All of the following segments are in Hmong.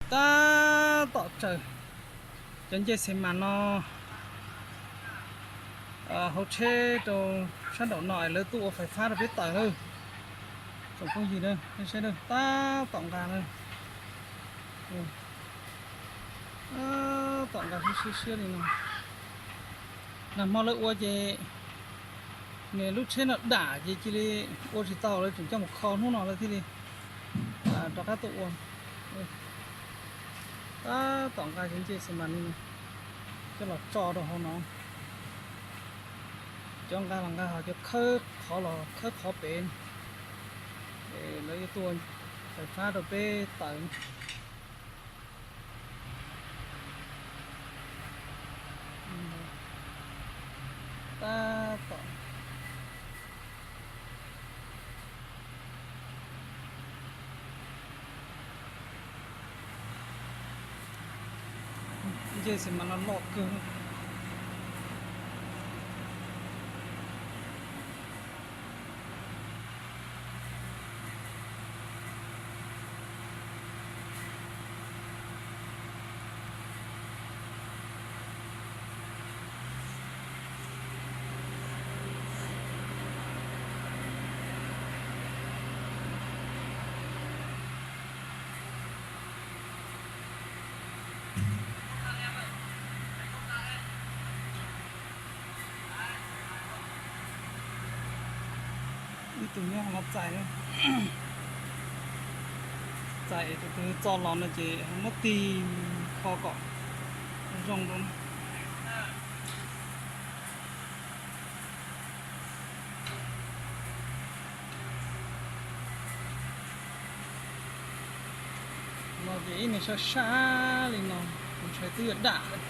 Tab tom tsaws cov ncej xi mas no hauv tsheb rau sab nraum no es lawv tuaj ua fais fab rau peb tawm lawm. Tsoom phooj ywg na, nej saib na, tab tom nqa na. Tab tom nqa siab siab siab li no. Nag hmo lawv ua ces nws lub tsheb no dam ces cia li ua tsis tau, lawv tseem coj mus kho hnub no lawv thiaj li rov qab tuaj ua. Tab tom nqa cov ncej xi mas li no coj los tso rau hauv no. Cov nqa los nqa, ho cov khawb qhov los khawb qhov pem. Es lawv yuav tuaj fais fab rau peb tawm. Tab tom ncej xi mas no loj kawg. Ib tug nyob hauv no txais, txais tus twg txo los no ces muab tig kho kom zoo rau. No ces ib niag sab sab li no, kuv ntshai twb yuav dam lawm.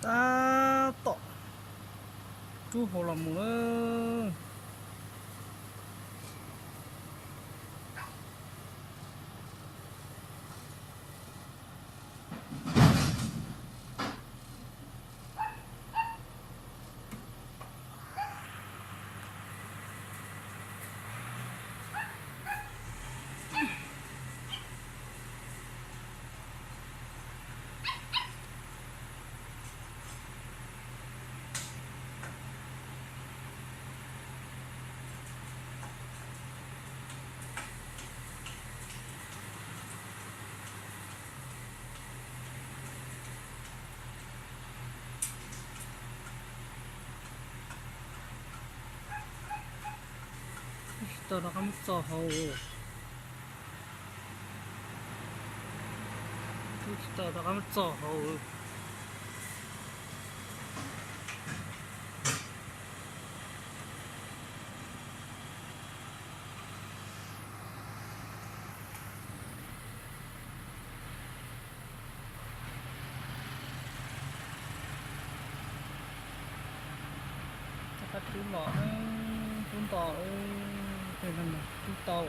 Tab tom rub hauv los mus lawm. Tsis tau rov qab muab txo hauv. Tsis tau rov qab muab txo hauv. Rov qab rub los, rub nto, rub tau.